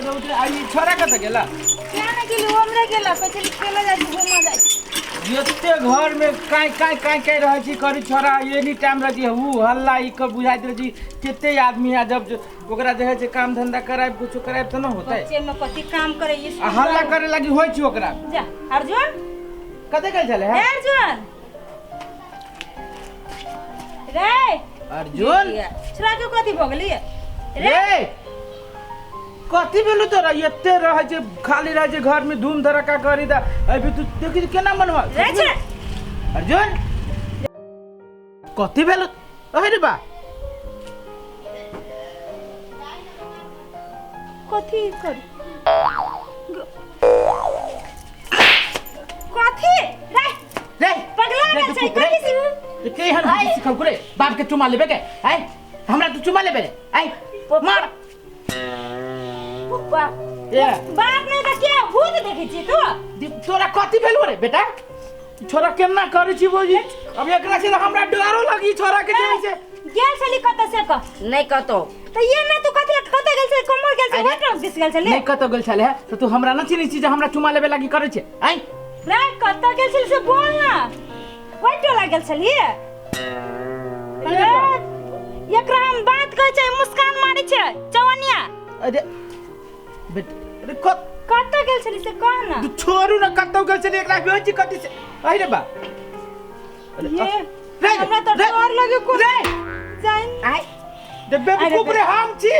बहुत आ ई छोरा कतऽ गेला? क्या ना गेली, हमरा गेला कहै छली खेलऽ जाइ छी, घूमऽ जाइ छी। एते घर में काई काई काई काई रहै छी करी छोरा, एनी टाइम रहै छी हू हल्ला ई के बुझाइत रहै छी। कते आदमी आ जब ओकरा जे है छै काम धंधा करायब कुछो करायब तऽ न होतै। बच्चे में कथी काम करे आ स्कूल हल्ला करे लागी होइ छी ओकरा। जा अर्जुन, कते गेल छलै हे अर्जुन रे, अर्जुन छोरा के कथी भऽ गेली रे? रे कथी भेलौ तोरा? एते रहै छै खाली रहै छै घर में धूम धड़ाका करी द अभी तू देखी केना मनवा रे छोरा। अर्जुन कथी भेलौ? अहे रे बा कथी कर कथी रे? रे पगला रे, गेल छै रे, कथी से? के हन सिखल रे बाप के चुमा लेबे के? आय हमरा तू चुमा लेबे रे? आय मार पप्पा ए बाप नहीं तऽ के भूत देखै छी तू? तोरा कथी भेलौ रे बेटा? छोरा केना करै छी बोजी? अब एकरा से तऽ हमरा डरो लगी छोरा के जे छै। गेल छली कतऽ से कह? नहीं कतो। तऽ ये ना तू कथी कतऽ गेल छली? कमर गेल छली, अरे। वाटर ऑफिस गेल छली? नहीं कतऽ गेल छले तऽ तू हमरा न चिन्है छी जे हमरा चुमा लेबे लागी करै छै? आय रे कतऽ गेल छली से बोल ना। ओइ टोला गेल छली रे? एकरा हम बात कहै छै मुस्कान मारै छै चवनिया। अरे बेटा अरे कत कतऽ गेल छली से कह ना। तू छोड़ू ना, कतौ गेल छली एकरा होइ छी कथी से? अहि रे बा अरे, ये रे, हमरा तऽ रे, डर लगे को रे जाइन। आय दे बेवकूफ रे हम छी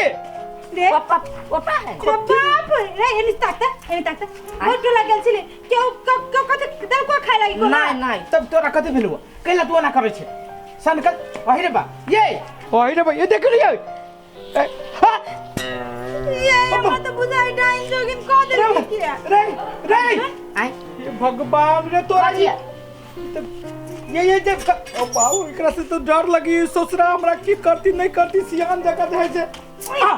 रे पप्पा, पप्पा है रे बाप रे, एनी ताकता एनी ताकता ओइ टोला गेल छली केउ केउ कथी देलको खाइ लागी कोनो? नहीं नहीं। तब तोरा कथी भेलौ? कैला तू ओना करै छै सनकल? अहि रे बा ये अहि रे बा ये देख लियै ए, हा, ये हमरा तऽ बुझाइ डाइन जोगिन कह रे देलकै किया। रे रे आय हे भगवान रे तोरा कथी? ये जे ओ बाबू एकरा से तो डर लगी ससुरा हमरा की करती नहीं करती सियान जगह जे है से आ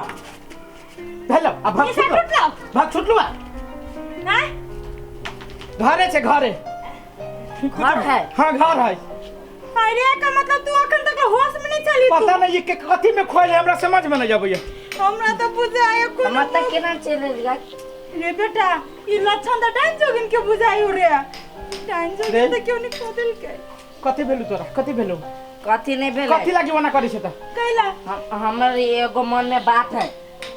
हेलो अब भाग ये छुटलो। छुटलो? भाग छुटलो बा। आँय? घरे छै घरे। घर है? हाँ घर है। अरे का मतलब तू अखन तक होश में नहीं चली तू? पता नहीं ये के कथी में खोल है हमरा समझ में नहीं आबैया। हमरा तो बुझाय कोनो हमर तक केना चले गए रे बेटा, ई लक्षण तऽ डाइन जोगिन के बुझाइ रे। डाइन रे। जोगिन तऽ केओ नहीं कह देलकै। कथी भेलौ तोरा? कथी भेलौ? कथी नहीं भेलै। कथी लागी ओना करै छै तऽ? कैला हमर एगो मन में बात है।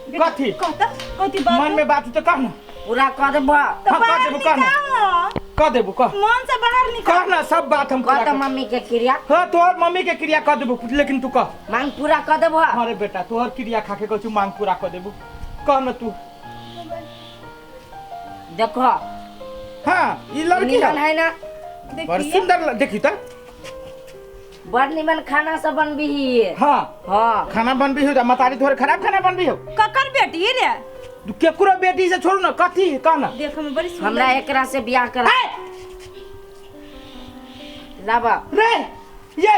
कथी? कहता कथी बात? मन में बात तो कह ना। पूरा कर देबो। तो हाँ, कह बाहर देबो, कह ना। निकाल। कह देबो कह। मन से बाहर निकाल। कह ना सब बात हम कह पूरा तो मम्मी के क्रिया। हाँ तोहर मम्मी के क्रिया कह देबो लेकिन तू कह। मांग पूरा कर देबो। अरे बेटा तोहर क्रिया खा के कहै छु मांग पूरा कह देबो, कह ना तू। देखो हाँ ई लड़की निमन है है ना? बड़ सुंदर देखी त बड़ निमन खाना सब बनबी ही। हाँ हाँ खाना बनबी हो मतारी तोहर खराब खाना बनबी हो। ककर बेटी रे? तू केकरो बेटी से छोड़ू ना कथी कह ना। देख में बड़ी सुंदर। हमरा एकरा से बियाह करा लाबा रे ये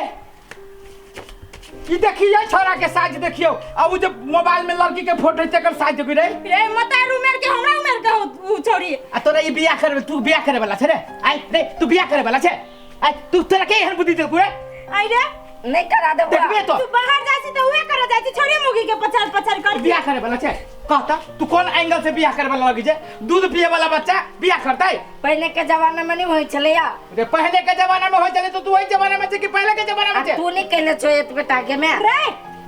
ई देखिए छोरा के साइज देखियो आ उ जे मोबाइल में लड़की के फोटो तेकर साइज देखी रे। रे मतार उमेर के हमरा उमेर के हो उ छोरी। आ तोरा ई बियाह करे तू बियाह करे वाला छे रे? आय रे तू बियाह करे वाला छे? आय तू तोरा के एहन बुद्धि देलकू रे? आई रे नहीं करा देबो। देखबे तो तू बाहर जाय छी त उहे करे जाय छी छोरी मुगी के पछाड़ पछाड़ कर बियाह करे वाला छे कहता तू कौन एंगल से बियाह करे वाला लगी छे? दूध पिए वाला बच्चा बियाह करतै? पहले के जमाना में नहीं होई छलैया। रे पहले के जमाना में होई छलै तो तू ओहि जमाना में छे कि पहले के जमाना में छे? तू नहीं कहने छो एत बेटा के में। रे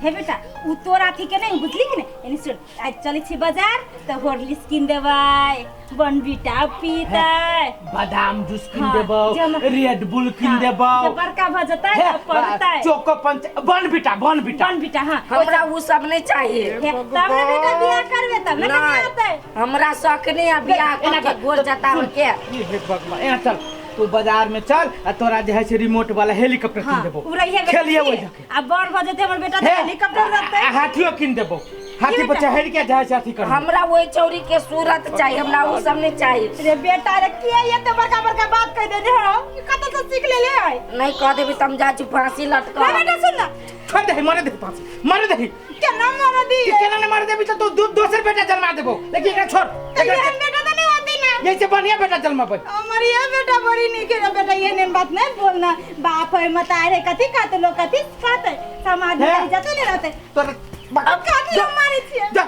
हे बेटा उ तोरा अथी के नहीं बुझली कि नहीं? एनी सुन आज चलै छी बाजार त हॉर्लिक्स किन देबै, बॉर्नवीटा पीतै, बादाम जूस किन हाँ, देबौ, रेड बुल किन हाँ, देबौ, जब बड़का भ जतै हे, त पढ़तै। चोको पंच बॉर्नवीटा बॉर्नवीटा बॉर्नवीटा हाँ हमरा उ सब नहीं चाहिए। हे, तब ने बेटा बियाह करबे तब ने कनिया होतै। हमरा शौक नहीं है बियाह एना करके कर, गोर जतावे सुन, के। ये हे भगवान एना चल तू बाजार में चल आ तोरा जे है से रिमोट वाला हेलीकॉप्टर किन हाँ, देबौ। उ रहिए बेटा खेलिए की? ओहि जाके। आ बड़ भ जेतै हमर बेटा त हे, हेलीकॉप्टर रहतै। आ हाथियो किन देबौ, हाथी पर चढ़ के जाय छै अथी कर। हमरा वही चौरी के सूरत चाहिए, हमरा वो सब नहीं चाहिए। रे बेटा रे किया ये तो बड़का बड़का बात कह देने हो, कत से सीख ले ले है? नहीं कह देबी तम जा छी फांसी लटका। रे बेटा सुन ना, छोड़ दे, मारे दे फांसी, मारे दे। केना मार दी? कि केना नहीं मारे देबी त तू दोसर बेटा जन्मा देबो, लेकिन एकरा छोड़। तो ये हम बेटा तो नहीं होती ना। ये से बढ़िया बेटा जन्माबै। हमर ये बेटा बड़ी नीक है रे बेटा, ये नेन बात नहीं बोलना। बाप है मतार है कथी कहते लोग, कथी कहते समाज में हे। इज्जत नहीं रहते। तोर अब कथी हम मारे छियै? जा।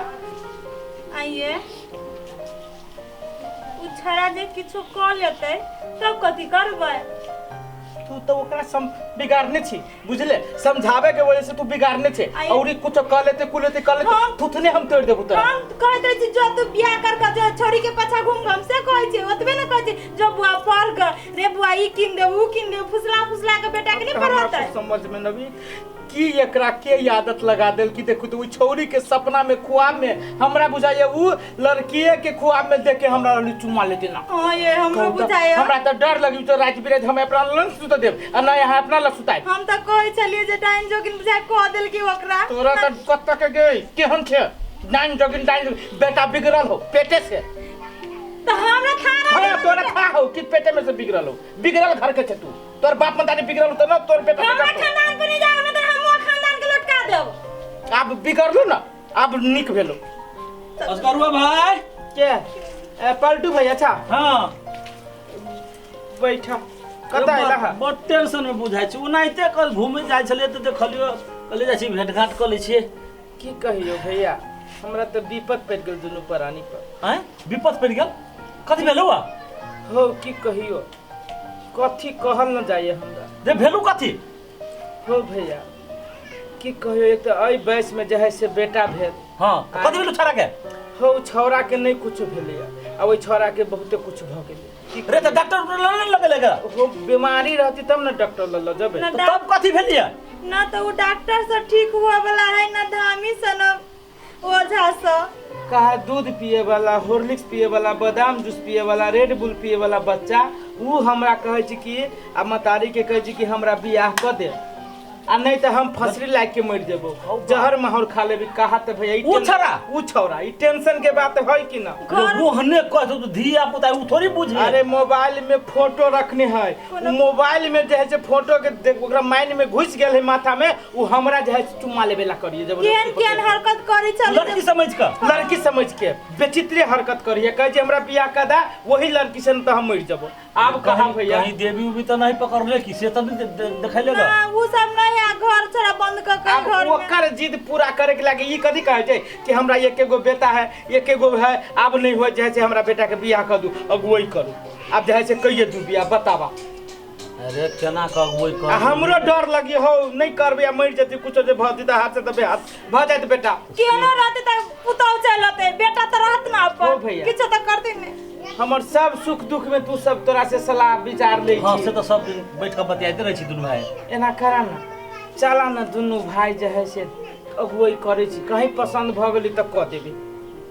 आइए। छड़ा जे किछु कऽ लेतै तब कथी करबै? तू तो ओकरा सम बिगाड़ने छी, बुझले? समझावे के वजह से तू बिगाड़ने छे। और ई कुछ कह लेते कुल लेते कह लेते, थुथने हम तोड़ देबू तोरा। हम कहैत रहै छी जो तू बियाह कर के जो छोड़ी के पाछा घूम घम से कहै छी, ओतबे ने कहै छी जो बुआ पढ़ के रे बुआ ई कीन दे ऊ कीन दे, फुसला फुसला के बेटा के नहीं हमरा पढ़तै। कुछ समझ में नबी की एकरा के आदत लगा देल कि देखू तो उ छौरी के सपना में ख्वाब में हमरा बुझाइए उ लड़कीए के ख्वाब में देख के हमरा रहली चुमा लेते ना। हाँ ये हमरो कहू तऽ बुझाइए। हमरा तऽ डर लगी तो राति बिराति हम अपना लग सुत देब आ नहीं यहाँ अपना लग सुताए। हम तऽ कहै छलियै जे डाइन जोगिन बुझाइ कह देलकी ओकरा। तोरा तऽ कत के गई केहन छे डाइन जोगिन डाइन जोगिन, बेटा बिगड़ल हो पेटे से। तऽ हमरा खा रहा। हाँ तोरा खा हो कि पेटे में से बिगड़ल हो, बिगड़ल घर के छे तू, तोर बाप मतारी बिगड़ल हो तो ना तोर बेटा हमरा बिगड़ल हो। खानदान पर नहीं जाओ ना तऽ हम खानदान के लटका देब। आब बिगड़लू ना आब नीक भेलो। असगरुआ भाई के पलटू भाई? अच्छा हाँ बैठा, कतऽ अयला हा? बड़ टेंशन में बुझाइ छै। ओनाहिते कल घूमे जाइ छलियै तऽ देखलियो, कहलियै जाइ छी भेंट घाट कऽ लै छियै। की कहियो भैया, हमरा तऽ विपद पड़ि गेल दुनू प्राणी पर। आँय विपद पड़ि गेल? कथी भेलौ आ? हो की कहियो, कथी कहल न जाइए हमरा। रे भेलौ कथी? हो भैया की कहियो, एक तऽ एहि वयस में जे है से बेटा भेल। हाँ कथी भेलौ छौड़ा के? हो छौड़ा के नहीं कुछ भेलैया आ ओहि छौड़ा के बहुते कुछ भऽ गेलै। रे तऽ डॉक्टर उक्टर लग नहि लगेलै एकरा? हो बीमारी रहती तब न डॉक्टर लग जबै। ना तऽ तब कथी भेलियै? ना तऽ ओ डॉक्टर से ठीक हुआ वाला है ना धामी से ना ओझा से। कहा दूध पिए वाला, हॉर्लिक्स पिए वाला, बादाम जूस पिए वाला, रेड बुल पिए वाला बच्चा उ हमरा कहै छै कि आ मतारी के कहै छै कि हमरा बियाह कऽ दे आ नहीं तऽ हम फसरी लाग के मरि जेबो, जहर माहौर खा लेबी। कहा तऽ भैया उ छौड़ा? उ छौड़ा ई टेंशन के बात है कि ना? रे वो हने कह दो धिया पुता उ थोड़ी बुझे। अरे मोबाइल में फोटो रखने है, मोबाइल में जे है से फोटो के देख ओकरा माइंड में घुस गेल है माथा में, उ हमरा जे है से चुम्मा लेबे ला करिए जब केहन केहन हरकत करै छलै लड़की समझ के, लड़की समझ के बेचित्रे हरकत करिए, कहे जे हमरा बियाह कर दा वही लड़की से न तो हम मरि जेबो। आब कहा भैया कहीं देवी उवी तो नहीं पकड़ले कि से तो देखैले ना? उ सब नहीं आ घर छोड़ा बंद क के घर में ओकर जिद पूरा करे के लागे ई कथी कहै छै कि हमरा एके गो बेटा है एके गो है, आब नहीं हो जे है से हमरा बेटा के बियाह कर दू अगुवई करू, आब जे है से कहिए दू बियाह बतावा। अरे केना के अगुवई कर? हमरो डर लगी हो नहीं करबे आ मरि जती कुछो जे भऽ जती हाथ से तऽ बेहाथ भऽ जात बेटा। केनो रहते तऽ पुतहु चलते बेटा तऽ रहत ना हो अपन, भैया। किछो तऽ करते ने। हमर सब सुख दुख में तू सब तोरा से सलाह विचार ले। हाँ से तो सब दिन बैठ के बतियाते रहै छी दुनू भाई। एना करा ना चला ना दुनू भाई जे है से अगुवई करै छी, कहीं पसंद भऽ गेली तऽ कऽ देबी।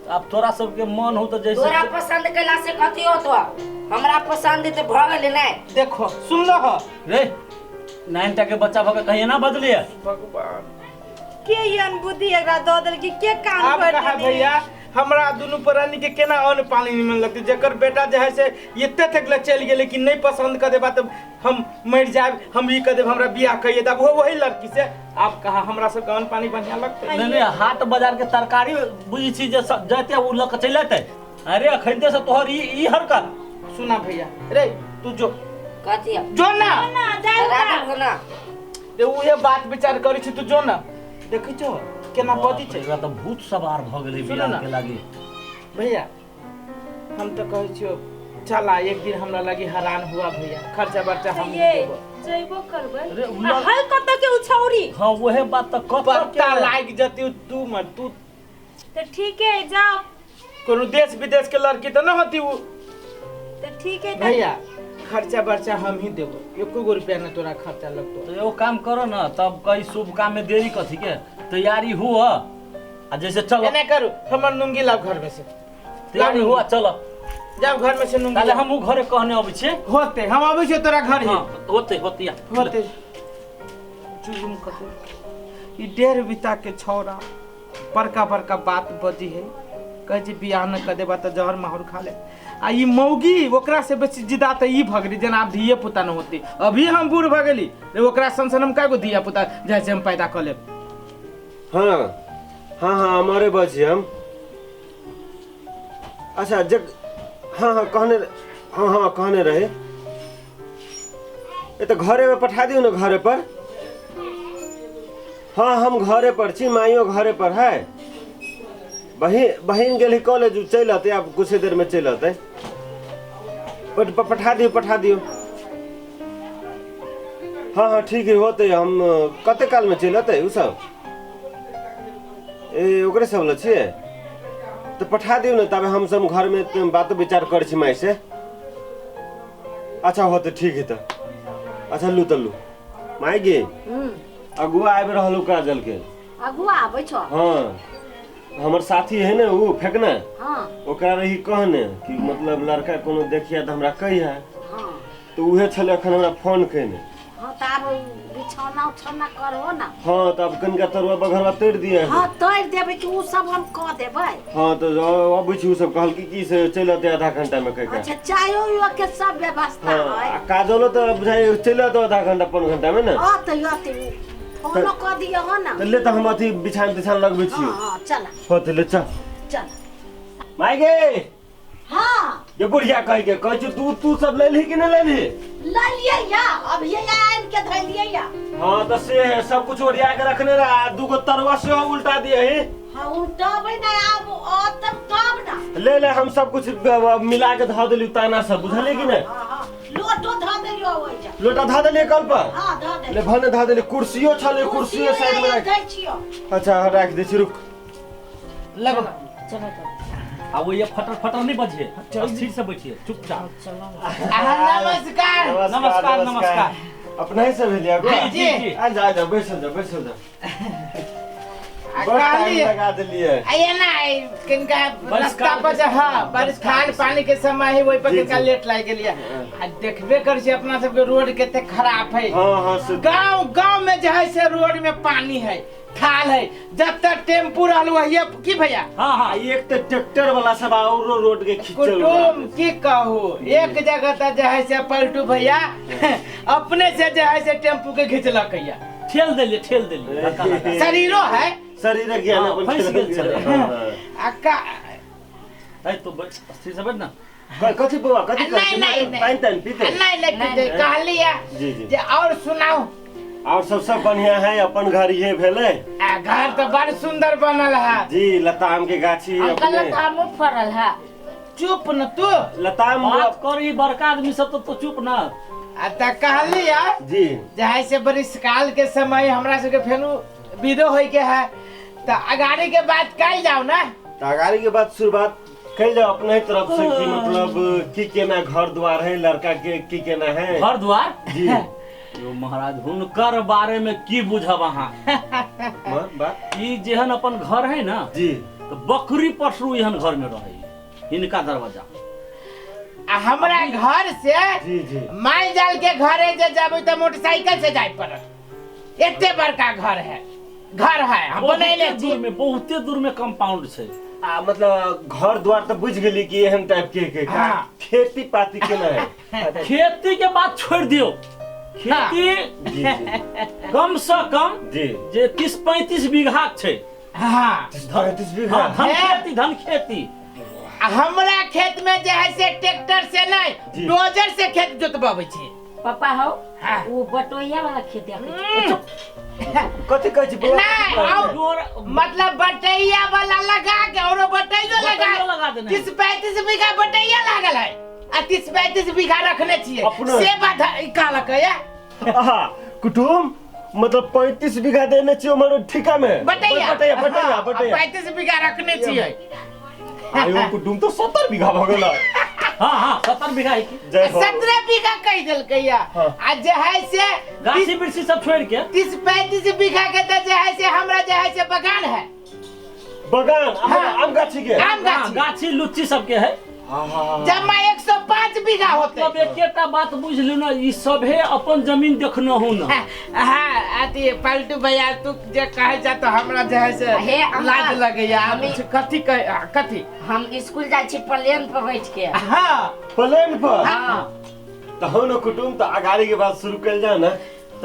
आब तोरा सबके मन हो तो जैसे तोरा पसंद कैला से कथी होतो? हमरा पसंद तऽ भऽ गेलै नै। देखो सुन लह रे 9 टा के बच्चा भऽ के कहीं ना बदलिए। भगवान के एहन बुद्धि एकरा दऽ देलकी के कान आब भरि कहा देने? भैया हमरा दुनू प्राणी के केना अन्न पानी निमन लगतै, जकर बेटा जे है से एते तक ले चलि गेलै कि नहीं पसंद कर देबा तऽ हम मरि जायब, हम ई कर देब हमरा बियाह कहिए तब वो वही लड़की से। आब कहा हमरा सबके अन्न पानी बढ़िया लगतै? नहीं नहीं हाट बाजार के तरकारी बुझी छी जे जैते उ लऽ के चलि एतै। अरे अखनते से तोहर ई हरकत। सुना भैया रे तू जो कथी जो ना ना जाय राखब ना रे उहे बात विचार करै छी तू जो ना, देखै छौ केना बदी छै। एकरा तऽ भूत सवार भऽ गेलै सुनू बियाह ना। के लागी। भैया हम तो कहै छियो चला एक दिन हमरा लगी हैरान हुआ भैया, खर्चा बर्चा हम ये देबो। जइबो करबै अरे उ आ है कतऽ के उ छौरी? हाँ वहे बात तऽ कतऽ पता के लाग जती तू मर तू तऽ ठीक है जाओ। कोनो देश विदेश के लड़की तऽ न होती उ। तऽ ठीक है भैया खर्चा बर्चा हम ही देबो, एको गो रुपया न तोरा खर्चा लगतो। तो एगो काम करो ना तब कहीं शुभ काम में देरी कथी के तैयारी हुआ आ जैसे चलो एना करू हमर नुंगी लाव घर में से, तैयारी हुआ चलो जाओ घर में से नुंगी ताले लाव। हम घरे कहने अबै छियै। होते हम अबै छियै तोरा घर ही। हाँ होते होते होते जुलुम कते ई 1.5 बीता के छौड़ा बड़का बड़का बात बजी है, कहै छै बियाह न कर देबा तऽ जहर माहौर खा ले। आ ई मौगी ओकरा से बेसी जिदा तऽ ई भऽ गेली जेना आब धिये पुता न होती, अभी हम बूढ़ भऽ गेली रे ओकरा सन सन हम कए गो धिया पुता जाइ से हम पैदा कऽ लेब। हाँ हाँ हाँ हमारे बजी हम। अच्छा जग हाँ हाँ कहने हाँ हाँ कहने रहे ये तो घरे में पठा दियो ना घरे पर। हाँ हम घरे पर छी, माइयो घरे पर है, बहिन बहिन गेली कॉलेज चलि अतै आब कुछ देर में चलि अतै। पठा दियौ, पठा दियौ। हँ हँ ठीक है, होतै। हम कते कालमे चलि अतै ओ सब? ए ओकरे सब लग छियै तऽ पठा दियौ ने, ताबे हम सब घरमे बातो विचार करै छी माय से। अच्छा होतै, ठीक है तऽ। अच्छा लू तऽ लू माय गे। अगुआ आबि रहल काजल के। अगुआ आबै छौ? हाँ, हमर साथी है ने उ फेकना। हाँ। ओकरा रही कहने कि मतलब लड़का कोनो देखिया तऽ हमरा कहिया। हाँ। तऽ उहे छलै अखन हमरा फोन केने। हाँ तऽ आब बिछौना उछौना करहो ना। हाँ तऽ आब कनिका तरुआ बघरवा तोड़ि दिअ। हाँ तोड़ि देबै कि उ सब हम कऽ देबै। हाँ तऽ अबै छी, उ सब कहलकै कि से चलि अतै आधा घंटा में कहि के। अच्छा चायो उयो के सब व्यवस्था हाँ है। आ काजलो तऽ बुझाइ चलि अतै आधा घंटा पौन घंटा में ने। अतै अतै, फोनो कऽ दिअ हो ना। तऽ ले तऽ हम अथी बिछान तिछान लगबै छी। हाँ हाँ चल। हाँ तऽ ले चल। चल माय गे। हाँ। ये बुढ़िया कह के कहै छी दूध तू सब लेलही कि नहि लेलही? ले लिए या, अब ये आनि के धैलिए या। हाँ तऽ से है, सब कुछ ओरिया के रखने रहा, दूगो तरुआ सेहो उल्टा दिए ही। हाँ उल्टाबै ना आब अतब तब ना। ले ले हम सब कुछ मिला के धऽ देलियौ ताना सब, बुझलियै कि नहि? हाँ हाँ लोटो धऽ देलियौ ओहि जा। लोटा धऽ देलियै कल पर? हाँ धऽ देलियै। ले भने धऽ देलियै, कुर्सियो छलै, कुर्सियो साइड में राखि। दै छियौ। अच्छा हाँ, राखि दै छी, रुक। लगो। चलो चलो। आ वो ये फटर फटर नहीं बजिए, स्थिर से बैठिए चुपचाप। नमस्कार। नमस्कार, नमस्कार। अपना ही सब भेलियै अगुआ? जी, जी। आ जा, आ जा, बैसल जा, बैसल जा। बड़ टाइम लगा देलियै। आइए ना, किनका रास्ता पर जे हाँ बारिश खान पानी के समय है, वही पर किनका लेट लागि गेलियै। आ देखबे कर छी अपना सबके रोड कते खराब है। हाँ हाँ से गांव गांव में जे है से रोड में पानी है, थाल है, जब तक टेम्पू रहल वही की भैया। हाँ हाँ एक तो ट्रैक्टर वाला सब और रोड के खींचल। कुटुम की कहू, एक जगह तो जे है से पलटू भैया अपने से जे है से टेम्पू के घिचलक या, ठेल देलिए, ठेल देलिए, धक्का लगा। शरीरो है, शरीर ज्ञान अपन फंस गेल छलै। आ का तो स्थिर से बैठ ना। कथी बौआ कथी? नहीं नहीं पानि तानि पीते? नहीं नहीं पीते, कहलिए जी जी। जे और सुनाओ। और सब सब बढ़िया है, अपन घर ये भेलै। आ घर तो बड़ सुंदर बनल है जी, लताम के गाछी अंकल लतामो फड़ल है। चुप न तू, लताम बात कर, ई बड़का आदमी सब तो चुप ना। आ त कहलिए जी जे से बरिशकाल के समय हमरा सबके फेनु विदो होय के है, त अगाड़ी के बात कल जाओ ना। त अगाड़ी के बात शुरुआत कल जाओ अपने ही तरफ से कि मतलब की केना घर द्वार है लड़का के, की केना है घर द्वार जी। यो महाराज हुनकर बारे में की बुझब अहाँ। ई जेहन अपन घर है ना जी, तो बकरी पशु एहन घर में रहे हिनका दरवाजा। आ हमरा घर से जी जी माल जाल के घरे जे जाबे त मोटरसाइकिल से जाय पड़त, एते बड़का घर है, घर है हम बनैले छी। दूर में, बहुते दूर में कंपाउंड छै। आ मतलब घर द्वार तो बुझ गेली कि एहन टाइप के हाँ। खेती पाती केना है? खेती के बात छोड़ दियो, खेती जी जी कम से कम जी जे 30-35 बीघा छै। हाँ 35 बीघा धन खेती, धन खेती। हमरा खेत में जे है से ट्रैक्टर से नहीं डोजर से खेत जोतबाबै छी। पापा हो वो बटोहिया वाला खेत है। कथि कहै छी बौआ? नहीं मतलब बटैया वाला लगा के और बटैयो लगा 30-35 बीघा बटैया लागल है आ 30-35 बीघा रखने छियै से बात कहलक है। आहा कुटुम मतलब 35 बीघा देने छियै हमर ठिका में बटैया बटैया बटैया बटैया 35 बीघा रखने छियै। आयो कुटुम तो 70 बीघा भ गेल। हाँ हाँ 70 बीघा है की 17 बीघा कह देलकै या। आ जे है से गाछी वृक्षी सब छोड़ के 30-35 बीघा के त जे है से हमरा जे है से बगान है। बगान आम गाछी के? आम गाछी, गाछी लुच्ची सब के है। हां हां जमा 105 बीघा होते। मतलब एकेटा बात बुझ लियो ना, ई सबे अपन जमीन देखनो हूं ना। हां अथी पलटू भैया तू जे कहे जा तो हमरा जे है से लाज लगैया। हम कथी कहे कथी? हम स्कूल जाइ छी प्लेन पर बैठ के। हां प्लेन पर? हां त हो न कुटुम त अगाड़ी के बात शुरू कइल जा ना, त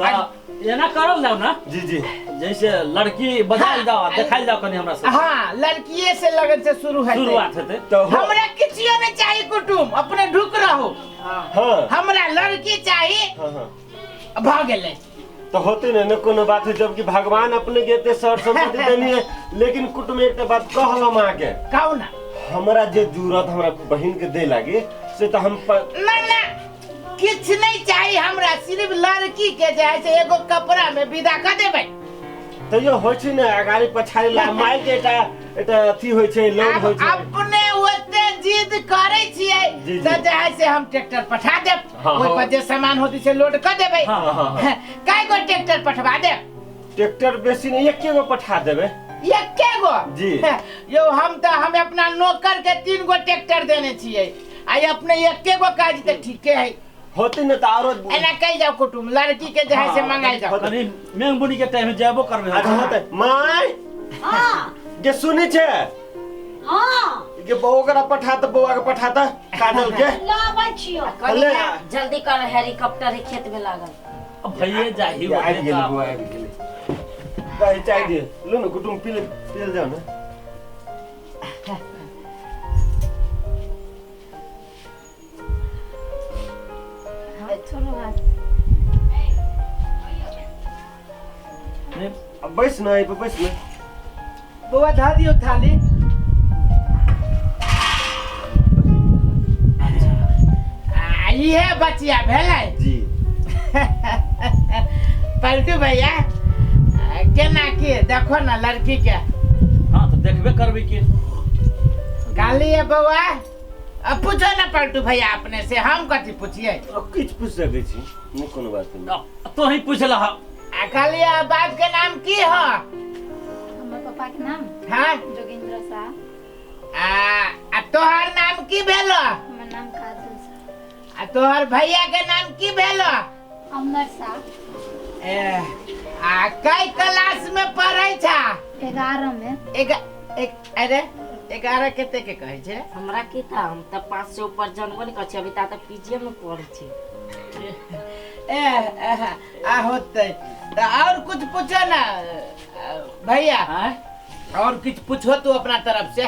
एना करल जाओ ना जी जी। जैसे लड़की बजाल जाओ देखाइल जाओ कनी हमरा सब। हां लड़कीए से लगन से शुरू हेतै, शुरुआत हेतै। तो हमरा किछियो नहीं चाहिए कुटुम, अपने ढुक रहो। हां हमरा लड़की चाहिए। हां हां भ गेलै तो होते ने न कोनो बात है, जबकि भगवान अपने के एते सर संपत्ति देनी है। लेकिन कुटुम एक बात कहल हम अहाँ के। कहू ना। हमरा जे जरूरत हमरा बहिन के दे लागे से तऽ हम ना ना किछु नहि चाही हमरा, सिर्फ लड़की के जे है से एगो कपड़ा में विदा कऽ देबै। तैयो होइ छै ने अगाड़ी पछाड़ी ला माय के एकटा एकटा अथी होइ छै, लोन आब होइ छै। अपने ओते जिद करै छियै जी, जी। तऽ जे है से हम ट्रैक्टर पठा देब, हाँ, ओहि पर हाँ। जे सामान होतै से लोड कऽ देबै। हाँ, हाँ, हाँ। कय गो ट्रैक्टर पठवा देब? ट्रैक्टर बेसी नहि, एके गो पठा देबै। एके गो? जी। यौ हम तऽ हम अपना नौकर के 3 गो ट्रैक्टर देने छियै, आ अपने एके गो काज तऽ ठीके है। होते न तऽ आरो एना कहि जाओ कुटुम, लड़की के जे है से मंगाइ जाओ। कनी मेंग बुनी के टाइम में जाबो करबे। अच्छा होते माय हाँ के सुनी छे हाँ के बौआ के पठा त, बौआ के पठा त काजल के लाबै छियो। ले। जल्दी कर, हेलीकॉप्टर है खेत में लागल। भैये जाही। आबि गेलै बौआ, आबि गेलै। दही चाय दे लो न कुटुम, पी ले, पी जाओ ने। छोड़ो हाथ। अब बैस न, एहि पर बैस न। बौआ धऽ दियौ थाली। आ इहे बचिया भेलै। जी। पलटू भैया, केना की देखो ना लड़की के। हाँ तो देखबे करबे की। कहलिए बौआ, अब पूछो ना पलटू भैया अपने से, हम कथी पूछिए? किछु पूछि सकै छी, नहि कोनो बात नहि। तो ही पूछला। आ कहलिए बाप के नाम की ह? हमर पापा के नाम हाँ जोगेंद्र शाह। आ तोहर नाम की भेलो? हमर नाम काजल शाह। आ तोहर भैया के नाम की भेलो? अमर शाह। ए, आ कई क्लास में पढ़ै छा? 11 में। एक एक अरे 11 कते के कहै छै? हमरा की था, हम तऽ 5 से ऊपर जानबो नहीं करै छी, अभी तऽ पीजीए में पढ़ै छी। ए आ होतै तऽ और कुछ पूछो ना भैया। और कुछ पूछो तू अपना तरफ से।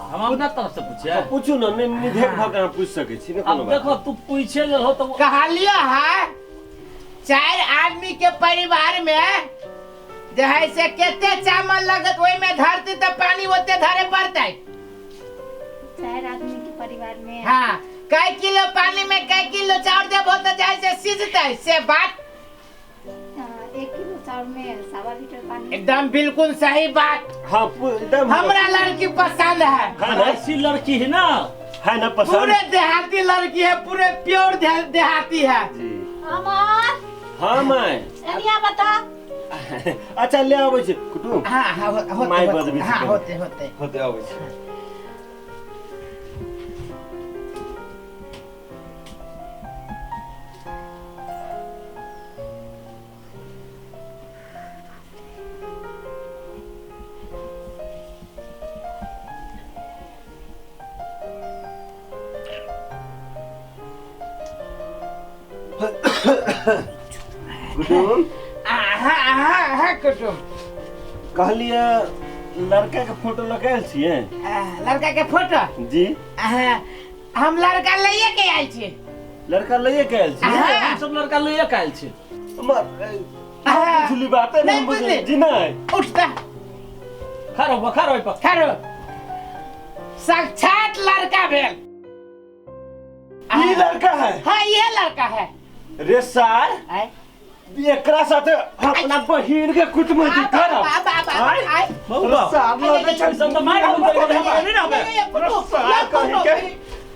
हम अपना तरफ से पूछे? पूछू न, निधेक भऽ के अहाँ पूछि सकै छी ने, कोनो अब बात। देखो तू पूछे ले हो तो कहलियो है 4 आदमी के परिवार में जे है से कते चावल लगत, ओहि में धरती तऽ पानी ओते धरे पड़तै। 4 आदमी के परिवार में हाँ, कई किलो पानी में कई किलो चाउर देबो तऽ जे है से सिझतै, से बात। 1 किलो चाउर में 1.25 लीटर पानी। एकदम बिल्कुल सही बात। हाँ एकदम। हमरा लड़की पसंद है। है ना? ऐसी लड़की है ना, है ना पसंद? पूरे देहाती लड़की है, पूरे प्योर देहाती है। जी। अमर। हाँ my. एनिया बता। अच्छा ले आबै छी कुटुम। हाँ हाँ होते my होते, बजबै छी हाँ कनी। होते होते होते आबै छी। कुटुम। आहा आहा आहा कुटुम। कहलिए लड़का के फोटो लगायल छियै? लड़का के फोटो? जी। हम लड़का लइए के आयल छी। लड़का लइए के आयल छी? हम सब लड़का लइए के आयल छी। बुझली बात नहीं बुझली। जी नहीं। उठता। खरो खरो पर खरो। साक्षात लड़का भेल। ये लड़का है? हाँ ये लड़का है। रे सार एकरा साथे अपना बहिन के कुटमैती करब।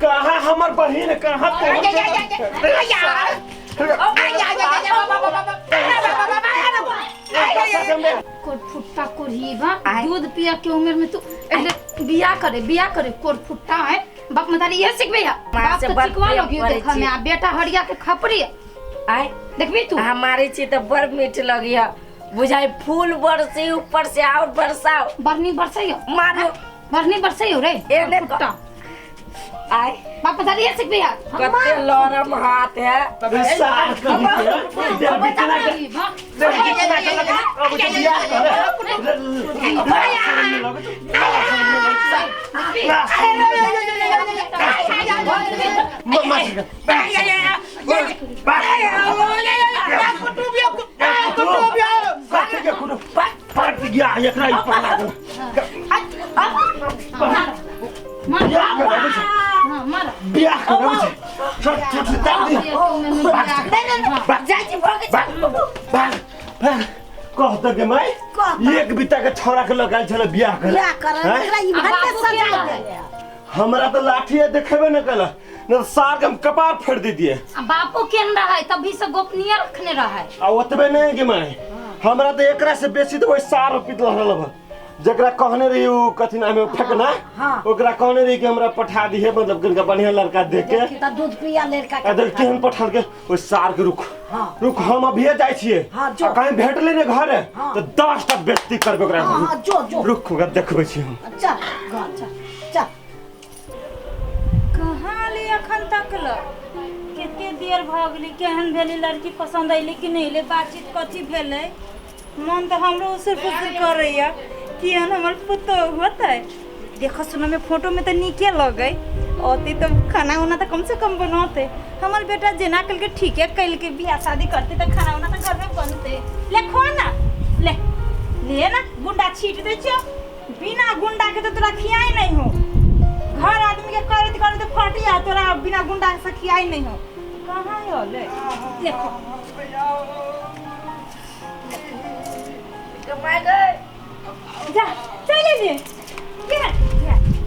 कहाँ हमर बहिन, कहाँ कोर फुट्टा कोरही बा, दूध पिया के उम्र में तू बिया करे बिया करे कोर फुट्टा है। बाप मतारी ये सिखबे है, बाप तो सिखवा लोगी देखा में, आ बेटा हरिया के खपरी आय देखबी तू। हमारे छी तो बड़ मीठ लगी है, बुझाई फूल बरसी ऊपर से और बरसाओ। बरनी बरसई मारो बरनी बरसई रे एने फुट्टा आय। बाप मतारी ये सिखबे है, कते लरम हाथ है। मार एखन अबै छी। चल चल दाब दे। नहीं जाय छी भग भाग भाग भाग। कह त गे माय, एक बिता के छौड़ा के लगाल छले बियाह करे, बियाह करे। हैं? एकरा ई आ भाते बापू सजा केना देले। हमरा तऽ लाठी देखेबे न कल न सार के हम कपार फोड़ दे दिए। आ बापो केन रहे तभी से गोपनीय रखने रहे। आ ओतबे नहीं गे माय, हमरा तऽ एकरा से बेसी तऽ ओहि सार पीत रहल बा जकरा कहने रही उ कथी नाम है फेकना। हाँ। ओकरा कहने रही कि हमरा पठा दिहे, मतलब कनिका बढ़िया लड़का देख के। देखी त दूध पिया लड़का आ के। देख केहन पठाल के ओहि सार के। रुक। हाँ। रुक, हम अभिये जाइ छियै। हाँ, जो। आ कहीं भेटले ने घरे हाँ। तऽ 10 टा बेइज्जती करबै ओकरा। हाँ हाँ, जो जो। रुक, ओकरा देखबै छी हम। चल घर, चल चल। कहाँ ले अखन तक ल कते देर भऽ गेलै? केहन भेलै लड़की? पसन्द अयलै कि नहि अयलै? बातचीत कथी भेलै? मन तऽ हमरो उसुर फुसुर करैया, केहन हमर पुतोहु होतै। देखऽ सुनऽमे फोटोमे तऽ नीके लगै, औतै तऽ खाना उना तऽ कमसँ कम बनौतै। हमर बेटा जेना केलकै ठीके केलकै। बियाह शादी करतै तऽ खाना उना तऽ घरमे बनतै। ले खो ना, ले ले ना, गुंडा छीट दै छियौ। बिना गुंडा के तऽ तोरा खियाइ नहि हो। घर आदमी के करैत करैत फट जा, तोरा बिना गुंडा से खियाई नहीं हो। कहाँ हो? ले देखो। कमाए गए। जा, चले जे। के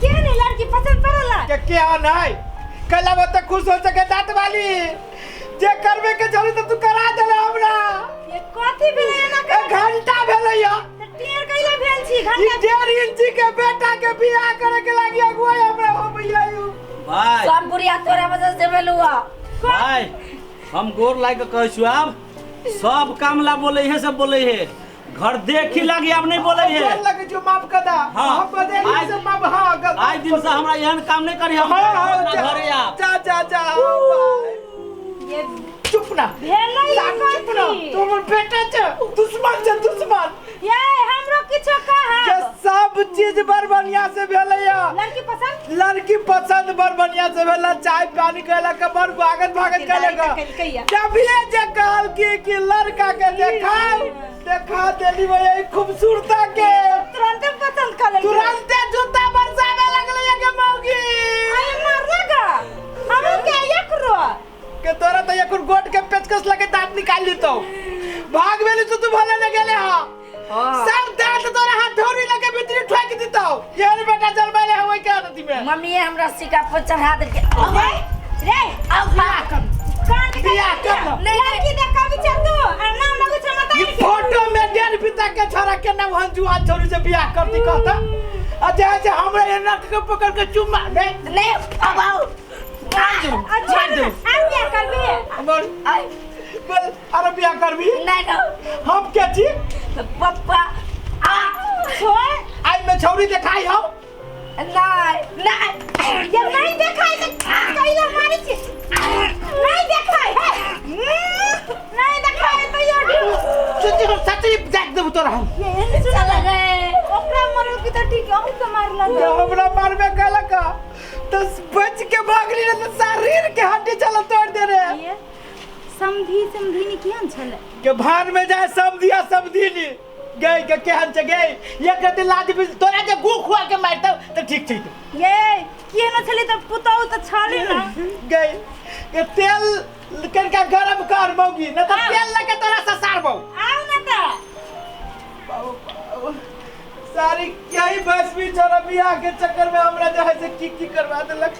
के नहीं लड़की पसंद पड़ला? के क्या नहीं कल अब तक खुश हो सके दांत वाली जे करबे के जरूरी तो तू करा देले हमरा। ये कथी भेलै एना? एक घंटा भेलै या। त टेर कैला भेल छी? ई घंटा 1.5 इंची के बेटा के बियाह करे के लागी अगुवाई हमरा हो भैया you. भाई, सब बुढ़िया तोरा वजह से भेलुआ। भाई, हम गोर लाग के कहै छु, आब सब काम ला बोले है, सब बोले है, घर देखी लागी आब नहीं बोले है। गोर लगे जो, माफ कर दा। हाँ। हम बदे से माफ, हां गलत। आज दिन से हमरा एहन काम नहीं करी हम। हाँ हाँ। अपना जा घरे आप जा जा जा, हाँ, भाई। ये चुप ना। भेलै चुप ना। कथी? तू हमर बेटा छे, दुश्मन छे, दुश्मन। ये हमरो किछो कहा। के सब चीज बड़ बढ़िया से भेलै या। लड़की पसंद? लड़की पसंद बड़ बढ़िया से भेला, चाय पानी कहला के बड़ भागत भागत कहले। कलकैया। जभिए जे कहल की लड़का के देखाओ, देखा देली भैया ई खूबसूरता के। तुरंते पसंद कर लेलकै। तुरंते जूता बरसावे लगले के मौगी। अरे मारला का हमरो के एकरो। के तोरा तो एक गोट के पेचकस लगे दांत निकाल लेतो। भाग भेली तो तू भले न गेले। हां, सब दांत तोरा हथौड़ी लगे भीतरी ठोक दितो। ये रे बेटा जलमाले होय के आदती में। मम्मी हमरा सिक्का पर चढ़ा देलकै। रे रे, अब कान के बियाह कर लो। नहीं, लड़की देखा भी छे तू आ नाम लगै छै मत। ये फोटो में डेढ़ पिता के छोरा के नाम हंजुआ छोरी से बियाह करती कहता आ जे जे हमरा ये नक के पकड़ के चुम्मा नहीं। नहीं, अब आओ। अच्छा, मार दे। आर बियाह करबी? बोल बोल, अरे बियाह करबी? नहीं ना। हम के छी? पप्पा आ। छोड़। आई में छौरी देखाई हम। नहीं नहीं। ये नहीं देखाई त कैला मारी छी? नहीं देखाई है, नहीं देखाई तो ये सच्ची सच्ची जाग देबू तोरा हम। ये चल गए। ओकरा मरल की त ठीक है, हम के मारला? जे हमरा मारबे कहलक तो बच के भागली ने तो शरीर के हड्डी चल तोड़ दे रे। ये समधी समधिनी केहन छलै? के भान में जाए समधिया समधिनी गई के केहन छै गई, ये कहते लाज भी तोरा जे गु खुआ के मारतौ तो ठीक ठीक। ये केहन छलै त पुतहु त छलै ना। गई के तेल कनिका गरम कर मौगी न तो तेल लगे तोरा ससारबौ। आउ न त। सारी यही बस भी छोरा बियाह के चक्कर में हमरा जो है से की की करवा देलक।